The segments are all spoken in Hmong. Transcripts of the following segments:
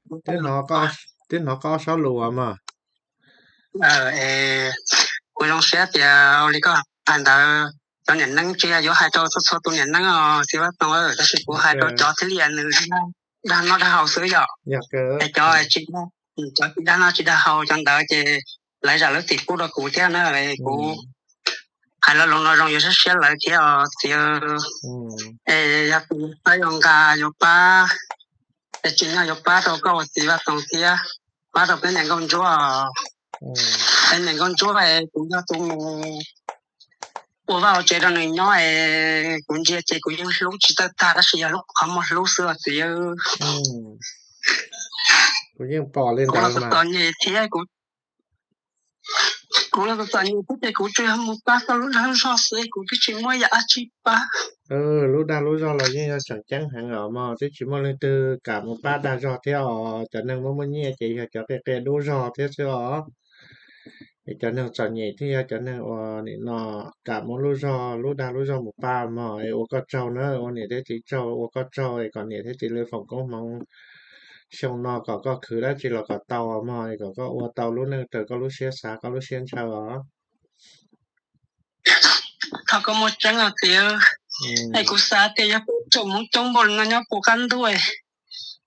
Twb hnov koj ob sab lus as mas. Kuv zoo siab tias ua li koj hais ntawd, cov niam neeb tsis yog yuav hais rau txhua txhua tus niam neeb os txiv Vaj Toog, tab sis kuv hais rau cov thiaj li nws dag noj dag haus xwb yom. Es cov tsis, cov tsis dag noj tsis dag haus cov ntawd ces lawv zam lawv txim pub rau kuv thiab na. Kuv hais lo lus no zoo yuav siab siab lawv thiab os txiv. Es yog tus yuav nqa yuav pab, es tsim nyog yuav pab rau koj ua txiv Vaj Toog thiab pab rau peb niam nkauj ntsuab. Peb niam nkauj ntsuab es kuv yog tus mus ua vaj ua tsev rau nws nyob es kuv ntsia ces kuv yeej hlub tsis tawm tag tab sis yog lub qhov muag hlub xwb os txiv. Kuv yeej pom li ntawd mas. Txom nyem thiab kuv, kuv los txom nyem thiab ces kuv tsuas yog mus pab tau lub dag lub zog xwb, kuv twb tsis muaj yam dab tsi pab. Lub dag lub zog los yeej yog tseem ceeb heev os mog, twb tsis muaj leej twg kam mus pab dag zog thiab os. Cov neeg muaj muaj nyiaj ces yog cov qia qia dub zog thiab xwb os. Es cov neeg txom nyem thiaj yog cov neeg uas nim no kam muab lub zog lub dag lub zog mus pab mog. Es ua koj tsaug na, ua niam thiab txiv tsaug, ua koj tsaug es kom niam thiab txiv lawv foom koob hmoov xyoo no kom koj khwv dab tsi los kom tau mog, es kom koj ua tau lub neej raws koj lub siab xav koj lub siab ntshaw os. Thov koj muaj tseeb os txiv. Es kuv xav tias yog peb tsoom Hmoob coob npaum li no nyob puas qab ntuj,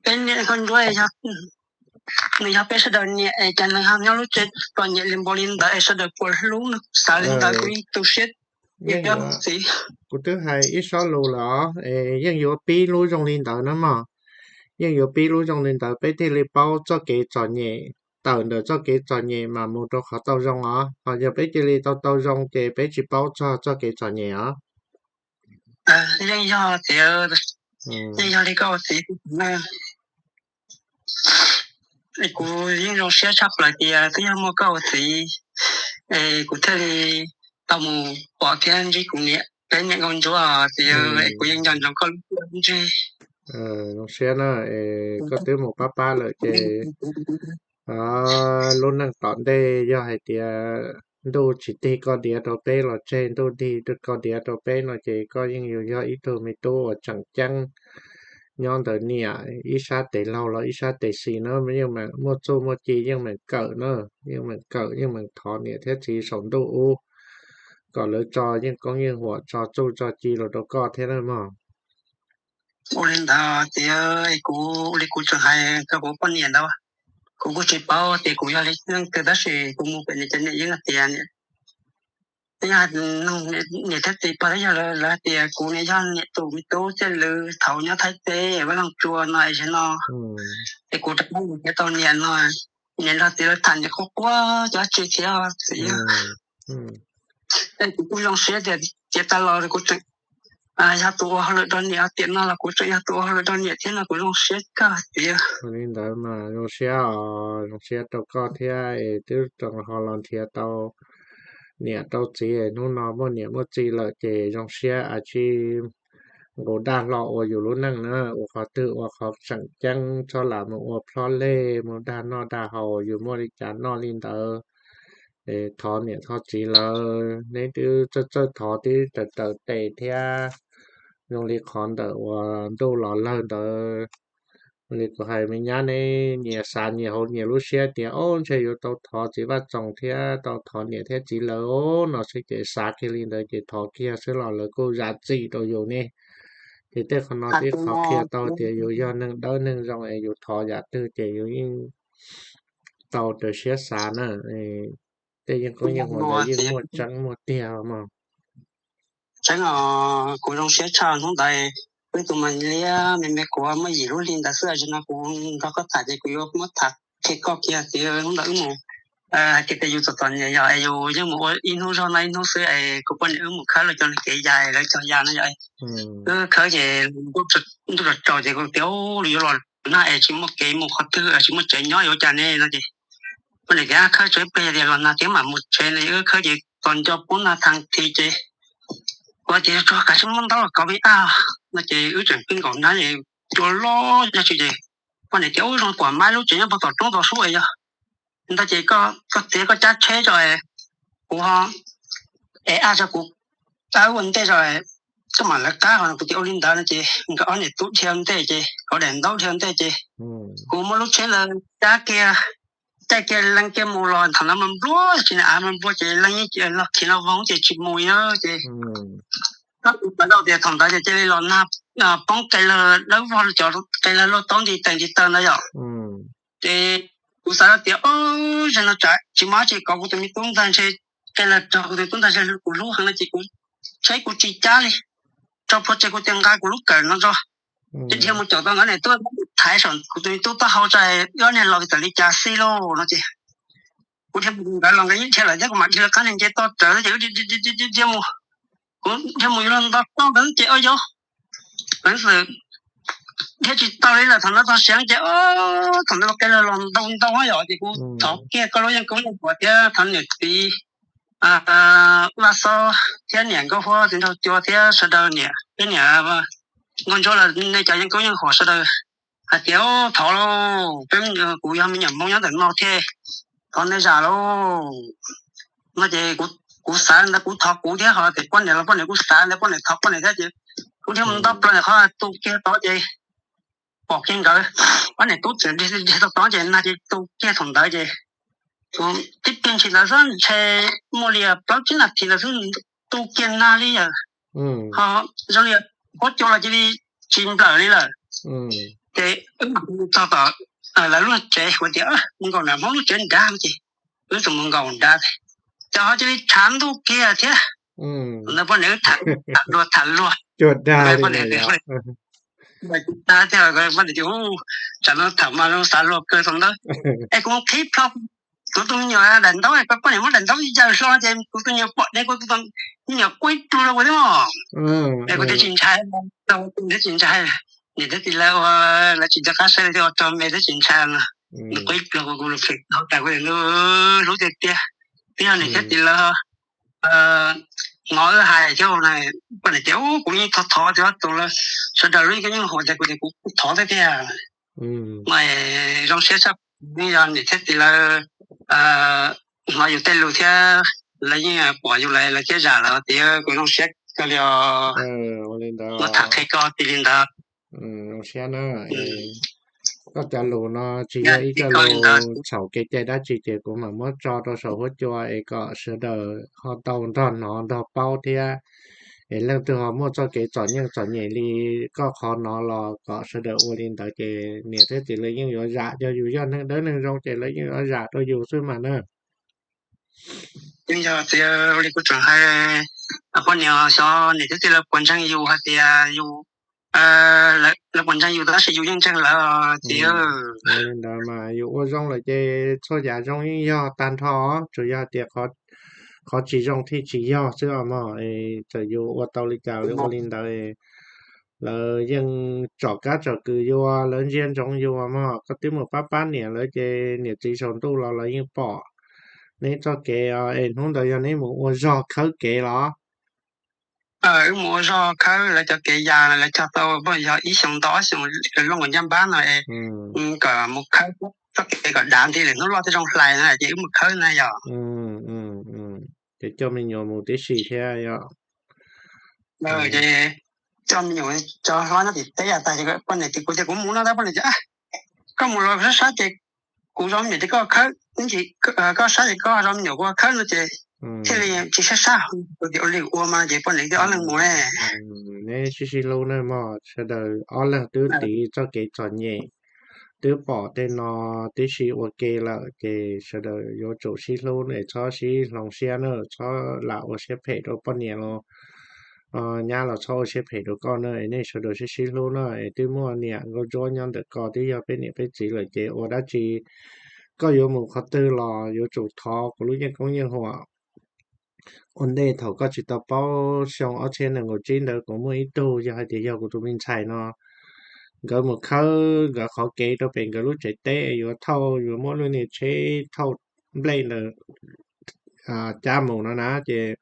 peb niam nkauj ntsuab, nws yog peb sawv daws niam es cas nws ho nyob lub tsev txom nyem li npaum li ntawd es sawv daws puas hlub nws, xav li ntawd kuv yeej tu siab. Kuv twb hais ib sob lus lawm os, es yeej yuav pib lub zoo li ntawd na mog. Yeej yuav pib lub zoo li ntawd peb thiaj li paub txoj kev txom nyem, tawm ntawm txoj kev txom nyem mas mus rau qhov tau zoo os. Ho yog peb cia li tau tau zoo ces peb tsis paub txog txoj kev txom nyem os. Yeej yog txiv, yeej yog li koj ua txiv. Es kuv yeej zoo siab tshaj plaws tias twb yog muaj koj ua txiv, es kuv thiaj li tau mus pom thiab ntsib kuv niam, peb niam nkauj ntsuab txiv, es kuv yeej nco ntsoov koj lub ntsej. Zoo siab na, es koj twb mus pab pab lawm ces lub neej tom ntej yog hais tias ntuj tsis tig koj diav rau peb los tseg, ntuj tig koj diav rau peb no ces koj yeej yuav yog ib tug me tub uas tseem ceeb nyob ntawm niam ib sab tes laug los ib sab tes xis na, yeej meem muaj txuj muaj ci, yeej meem kawm na, yeej meem kawm yeej meem thov niam thiab txiv saum ntuj ub kom lawv tso yeej koob yeej huam, tso txuj tso ci los rau koj thiab na mog. Ua li ntawd tias kuv, ua li kuv tseem hais rau kuv poj niam ntawd, kuv kuj tsis paub tias kuv yog leej twg tab sis kuv mus pem niam cov niam yeej tias niam, niam thiab txiv pog thiab yawg lawv hais tias kuv niam yog niam tus me tub txij lwm thaum nyob Thaib teb Vaj Loog Tsua no es no, es kuv rov qab mus thiab tau niam no, niam nrog txiv lawv tham niam quaj quaj cov tsis thiab txiv. Es kuv kuj zoo siab tias tiav tas los kuv tseem yog tus ua hauj lwm rau niam, tiam no los kuv tseem yog tus ua hauj lwm rau niam thiab no kuv zoo siab kawg tias. Li ntawd mas zoo siab os, zoo siab rau koj thiab es twb ho los nrhiav tau niam tau txiv, hnub no muaj niam muaj txiv lawm ces zoo siab, a tsi nqus daj hlo ua yus lub neej na, ua qhov twg ua qhov tseem ceeb, txhob lam mus ua plhob lej mus dag noj dag haus, yus muaj li cas noj li ntawd. Thov niam thov txiv lawv, neb twb txawj txawj thov twb raws raws tes thiab, zoo li qhov ntawm uas ntuj los lawg ntawd. Li kuv hais me nyab, neb nyias xav nyias hauv nyias lub siab tias, o, ntshe yuav tau thov txiv Vaj Txoos thiab tau thov niam thiab txiv lawv no xwb ces xav kiag li ntawd ces thov kiag xwb los lawv kuj zam txim rau yus ne. Ces tej qhov no twb qhov qhia tau tias yus yog neeg dawb neeg zoo es yus thov yam twg ces yus yeej tau raws siab xav na. Tej yeej koob yeej huam ntawd yeej muaj tseeb muaj tiag mog. Tseeb os, kuv zoo siab tshaj hnub ntawd, wb tus mas liab me me kuv muaj yim lub hli ntawd xwb, zaum no kuv nrog koj tham ces kuv yuav muab tham qhia koj kiag tias hnub ntawd wb mus hais tias yus txom txom nyem yog es yus yeej mus ua ib hnub zog no ib hnub xwb es kuv poj niam wb mus khawb lawv cov kev ya es lawv cog ya no yog wb khawb ces ntuj tsaus ces kuv tias yuav los na es tsis muaj kev mus qhov twg tsis muaj tsev nyob yuav ua cas ne no ces poj niam tias khawb tso ib pliag tias los nag tias mam mus tsev no, wb khawb ces tos nco pub nag thaj thi ces kuv tias tsuag kav tsij muab ntaub los kauv me ab no ces wb tseem pheej nkaum nab es cua loj dab tsi ces poj niam tias ub zoo kuam mab lub tsev nyob puag tom roob tod sub es yog ntawd ces koj txiav koj cab tsheb tso es kuv ho es ab tso kuv ab ua ntej tso es koj mam lawv qab ho. Kuv tias ua li ntawd no ces nkawd ob niam tub dhia ntej ces, kuv daim ntaub dhia ntej ces kuv muab lub tsheb ntawd cab kiag, caij kiag leej kiag mus los thaum ntawd mas nplua tsis na, av mas nplua ces leej yeej los khiav no voog ces tsis mus li na ces, kuv xav tias thaum ntawd ces cia li los nag poob qe lawg dawb vog, cov qe lawg luaj taub nti tes nti taw ntawd yom. Ces kuv xav tias, o, zaum no tsam tsis muaj dab tsi kov kuv tus me tub ntag ntshe, qe lawg raug kuv tus tub ntag ntshe kuv hlub heev no ces kuv, tsheb kuv tsis cab li, tso plhuav tsev kuv tias nqa kuv lub kawm no tso, ces dhia mus caum tau nkawd niam tub, thaiv saum kuv tus me tub taub hau tso, ob niag los txawm li cas xij lauj no ces kuv dhia mus nkawd los nkawd yeej dhia lawm thiab kuv mam dhia lawv qab niag nce toj rawv ces dhia mus, kuv dhia mus yuav luag nto toj ntawd ces o yau, peev xwm dhia tsis tau li lawm thaum ntawd txog siav ces, o, thaum ntawd qe lawg los ntau ntau yom ces kuv thov kiag koj lub yeej koob yeej huam thiab thov niam txiv Vaj Xob thiab niam Nkauj Huab txiv nraug cua thiab sawv daws niam peb niam Nkauj Ntsuab los nej cov yeej koob yeej huam sawv daws hais tias thov lauj, peb kuv yog me nyuam Hmoob nyob ntawm no thiab, thov nej zam lauj no ces kuv xav li ntawd kuv thov kuv thiab ho tias poj niam los poj niam kuj xav ntawd poj niam thov poj niam thiab ces kuv thiaj mus nto plaws ntawm qhov tu kiag tod ces pom kiag nkawd, ob niam tub txawm dhia tau tod ces nag ces tu kiag thaum ntawd ces tib pliag ntshis ntawd xwb ntshe muaj li plaub tsib nas this ntawd xwb tu kiag nag li yawm, ho zoo li huab cua los cia li tsis nplawm li lawm. Ces wb mam txog tom lawv lub tsev, kuv tias mus nkaum nram Hmoob lub tsev nrad ces wb txawm mus nkaum nrad, ces ho cia li tshav ntuj kiag thiab. Ntawd poj niam tham luag tham luag, poj niam tias, poj niam tias, tsam no tham mas xav luag kawg thaum ntawd. Es kuv qhib plho kuv tus me nyuam daim ntaub, poj niam muab daim ntaub yaws hlo ces kuv tus me nyuam pom dheev kuv tus me nyuam quaj ib pluag rau kuv thiab os. Es kuv thiaj tsis ntshai, kuv thiaj tsis ntshai. Niam thiab txiv lawv ua, lawv tsis nco qab saib li thiab ua rog me thiab tsis ntshai no. Nws quaj ib pluag kuv, kuv lus phem tau tas kuv tias hlub tiag tiag, twb yog niam thiab txiv lawv hnov wb hais thiab na. Poj niam tias kuv yeej thov thov tias tus lawv sawv daws lub yeej koob yeej huam tias kuv tias kuv thov thiab tiag. Mas zoo siab tshaj, yeej yog niam thiab txiv lawv hnov yus tej lus thiab lawv yeej pom yus lawm lawv thiaj zam lawm tias kuv zoo siab kawg li os. Muab tham qhia koj tias li ntawd. Zoo siab na. Koj cov lus no tsis yog ib co lus txhaum kev cai dab tsi ces kuv mam muab tso rau saum huab cua es kom sawv daws ho tau nrog hnov nrog paub thiab. Es leej twg ho muaj txoj kev txom nyem txom nyem li koj qhov no los kom sawv daws ua li ntawd ces niam thiab txiv lawv yeej yuav zam, yog yus yog neeg dawb neeg zoo ces lawv yeej yuav zam rau yus xwb mas na. Yeej yog tias li kuv tseem hais, poj niam xyov niam thiab txiv lawv puas ntseeg yus hais tias yus, lawv puas ntseeg yus tab sis yus yeej ntseeg lawv tias. Ntawd mas yus ua zoo lawm ces txhua yam zoo yeej yog tag nrho, tsuas yog tias qhov tsis zoo thiaj tsis yog xwb os mog. Txawm yus ua tau li cas ua li ntawd, lawv yeej tsom kab tsom kws yus, lawv ntsia ntsoov yus mog. Koj twb mus pab pab niam lawv ces niam txiv saum ntuj los lawv yeej pom neb txoj kev es hnub ntawd yog neb mus ua zog khawb kev los? Wb mus ua zog khawb lawv cov kev yas lawv cog tau yog ib xyoos ntau ob xyoos looj ncaj npab no es kom mus khawb txoj kev kom dav nti lawm hnub loj thiaj zoo hlais no ces wb mus khawb na yog. Ces coj me nyuam mus tib si thiab yog? Ces coj me nyuam cov hlob nyob tim teb tas poj niam tias kuv tias kuv mus no tab poj niam tias koj mus los sab sab ces kuv zov me nyuam ces koj khawb, koj sab ces koj zov me nyuam kuv khawb no ces thiaj li tsis sab sab. Kuv tias ua li ua mas ces poj niam thiaj ob leeg mus ne. Neb sib sib hlub na mog, sawv daws ob leeg twb tiv txoj kev txom nyem, twb pom tej no tib si ua ke lawm ces sawv daws yuav tsum sib hlub es txhob sib hloov siab na, txhob lam ua siab phem rau poj niam los nyab los txhob ua siab phem rau koj na, es nej sawv daws sib sib hlub na. Es twb muaj niam nkauj ntsuab nyob ntawm ko twb yog peb niam peb txiv lawm ces ua dab tsi koj yuav mus qhov twg los yuav tsum thov kuv lub yeej koob yeej huam. Ua ntej thaum koj tsis tau paub xyoo ob txhiab nees nkaum tsib ntawd kuv muaj ib tug yog hais tias yog kuv tus me ntxhais no, nkawd mus khawb nkawd qhov kev rau pem nkawd lub tsev teb yuav thauj, yuav muab lub niag tsheb thauj nplej ntawd cab mus no na ces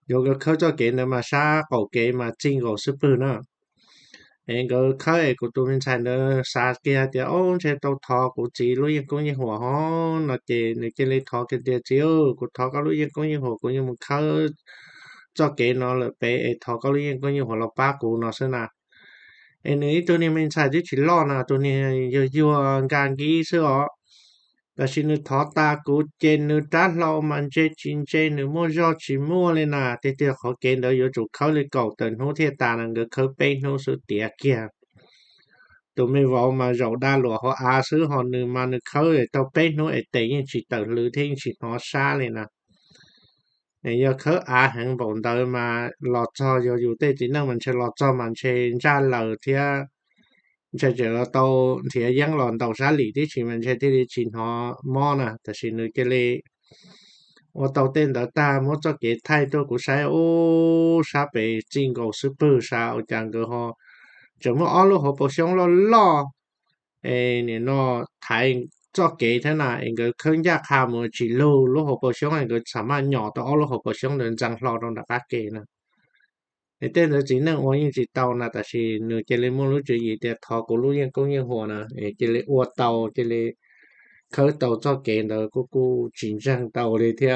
yuav nkawd khawb txoj kev ntawd mas sab qaum kev mas txij nkaus xwb pwg na. Es nkawd khawb es kuv tus me ntxhais ntawd xav kiag tias o ntshe tau thov kuv txiv lub yeej koob yeej huam ho no ces nws cia li thov kiag tias txiv, kuv thov koj lub yeej koob yeej huam kuv yuav mus khawb txoj kev no lawm pem es thov koj lub yeej koob yeej huam los pab kuv no xwb na. Es nws ib tug niag me ntxhais twb tsis loj na, tus niag yuag yuag nkag nkib xwb os. Tab sis nws thov tas kuv ces nws rab hlau mas ntse tsis ntse, nws muaj zog tsis muaj li na. Tiag tiag qhov kev ntawd yuav tsum khawb li kaum tawm hnub thiaj tas na, nkawd khawb peb hnub xwb tiav kiag. Tus me vauv mas zaum da luam hauv av xwb, ho nws mas nws khawb tau peb hnub es tes yeej tsis tawm hlwv thiab yeej tsis hnov sab li na. Es yog khawb av heev npaum ntawd mas los txog, yog yus tej txiv neej mas ntshe los txog mas ntshe ntsaj laws thiab, ntshe tseem los tau nrhiav yeeb los ntaus sab lim tib si mas ntshe thiaj li tsis hnov mob na. Tab sis nws cia li ua tau tej ntawd tag muab txoj kev thaij tuaj kuv saib, ub, sab pem txij nkaus xwb pwg, sab ua cas nkawd ho tseem muaj ob lub hauv paus xyoob loj loj es nim no thaiv txoj kev thiab na, es nkawd khawb ncaj qha mus tsis lug, lub hauv paus xyoob es nkawd txam maj nyom tau ob lub hauv paus xyoob ntawd ntxeev hlo rau nram qab ke na. Es tej ntawd txiv neej ua yeej tsis tau na, tab sis nws cia li muaj lub tswv yim tias thov kuv lub yeej koob yeej huam na, es cia li ua tau, cia li khawb tau txoj kev ntawd kuj kuj tsis ntseeg tau li thiab.